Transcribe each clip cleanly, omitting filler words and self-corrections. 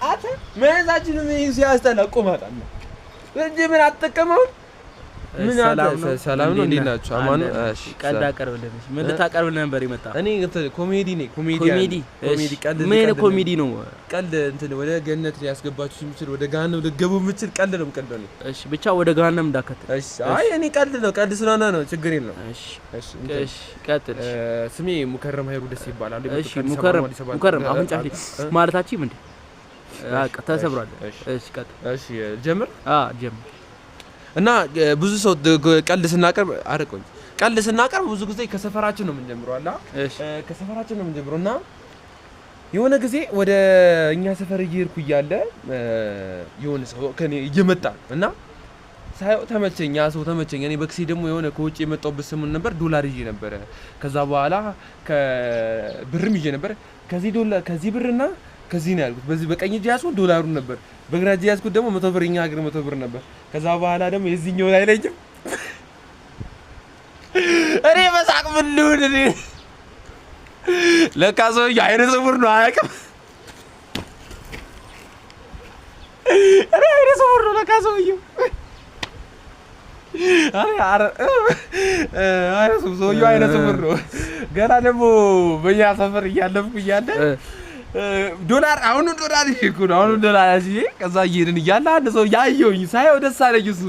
አንተ መያዛችንም ይሄ ሲያስጠላ ቆማጣ ነው እንጂ ምን አትጠቀመውም? ምን አንተ ሰላም ነው? ሰላም ነው? እንዴት ናችሁ? አማን ነው? አለን። እሺ፣ ቀልድ ሰላም። አቀርብልን። እሺ፣ ምን ልታቀርብልን ነበር የመጣ? እኔ እንትን ኮሜዲ ነኝ። ኮሜዲ ኮሜዲ። ኮሜዲ እሺ፣ ቀልድ ምን አይነት ቀልድ ኮሜዲ ነው? ቀልድ እንትን ወደ ገነት ሊያስገባችሁ የሚችል፣ ወደ ገሃነም ልትገቡ የምችል ቀልድ ነው የምቀልደው እኔ። እሺ፣ ብቻ ወደ ገሃነም እንዳከተል። እሺ፣ አይ እኔ ቀልድ ነው፣ ቀልድ ስለሆነ ነው፣ ችግር የለውም። እሺ። እሺ፣ እንትን እሺ፣ ቀጥል። ስሜ ሙከረም ሀይሩ ደስ ይባላል። እሺ፣ ሙከረም ሙከረም አፍንጫ ላይ ማለታችን ምንድን በቃ ተሰብሯል። እሺ። እሺ፣ ቀጥል። እሺ፣ ጀምር። አ ጀምር። እና ብዙ ሰው ቀልድ ስናቀርብ አርቆኝ ቀልድ ስናቀርብ ብዙ ጊዜ ከሰፈራችን ነው የምንጀምረው አላ እሺ። ከሰፈራችን ነው የምንጀምረው። እና የሆነ ጊዜ ወደ እኛ ሰፈር እየሄድኩ እያለ የሆነ ሰው ከኔ እየመጣ ነው እና ሳየው ተመቸኝ። ያ ሰው ተመቸኝ። እኔ በክሴ ደግሞ የሆነ ከውጭ የመጣሁበት ሰሞን ነበር፣ ዶላር ይዤ ነበረ። ከዛ በኋላ ከብርም ይዤ ነበር። ከዚህ ዶላር ከዚህ ብርና ከዚህ ነው ያልኩት። በዚህ በቀኝ እጅ ያዝኩት ዶላሩን ነበር፣ በግራ እጅ ያዝኩት ደግሞ 100 ብር፣ እኛ ሀገር 100 ብር ነበር። ከዛ በኋላ ደግሞ የዚህኛውን አይለኝም። እኔ በሳቅ ምን ልሁን? እኔ ለካ ሰውዬው አይነ ስውር ነው፣ አያውቅም። እኔ አይነ ስውር ነው ለካ ሰውዬው። አይነ ስውር ሰውዬው አይነ ስውር ነው። ገና ደግሞ በእኛ ሰፈር እያለፍኩ እያለ ዶላር አሁንም ዶላር ይዤ እኮ ነው፣ አሁንም ዶላር ይዤ ከዛ እየሄድን እያለ አንድ ሰው ያየሁኝ ሳየው ደስ አለኝ። እሱ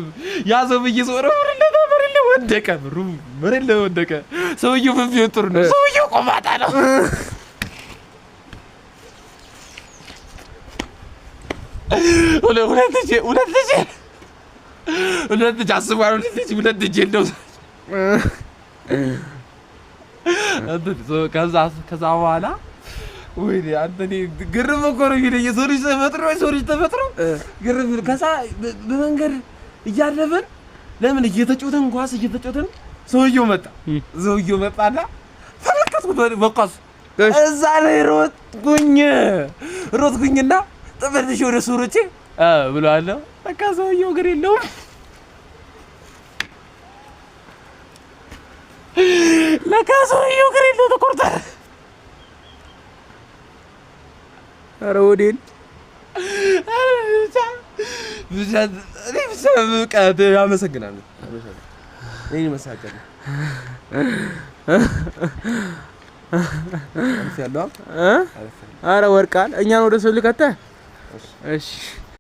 ያ ሰው ብዬ ሰው መሬት ላይ ወደቀ፣ ብሩ መሬት ላይ ወደቀ። ሰውዬው ምን ቢሆን ጥሩ ነው? ሰውዬው ቆማጣ ነው። ሁለት እጄ ሁለት እጄ ሁለት እጅ አስቧል። ሁለት እጅ ሁለት እጅ የለውም። ከዛ በኋላ ወይኔ አንተ እኔ ግርም እኮ ነው የሚለኝ የሰው ልጅ ተፈጥሮ፣ የሰው ልጅ ተፈጥሮ ግርም። ከዛ በመንገድ እያለፍን ለምን እየተጫወትን ኳስ እየተጫወትን ሰውየው መጣ። ሰውየው መጣና ተመለከትኩት በኳስ እዛ ላይ ሮጥኩኝ ሮጥኩኝና ተመልሼ ወደ እሱ ሮጬ ብለዋለሁ። በቃ ሰውየው እግር የለውም። ለካ ሰውየው እግር የለውም፣ ተቆርጧል። ኧረ ወዴን ብቻ ብቻ እኔ ብቻ በቃ አመሰግናለሁ። ይሄን መሳቀል አልፌያለሁ። እ? ኧረ ወርቃል እኛን ወደ ሰው ልከተህ። እሺ።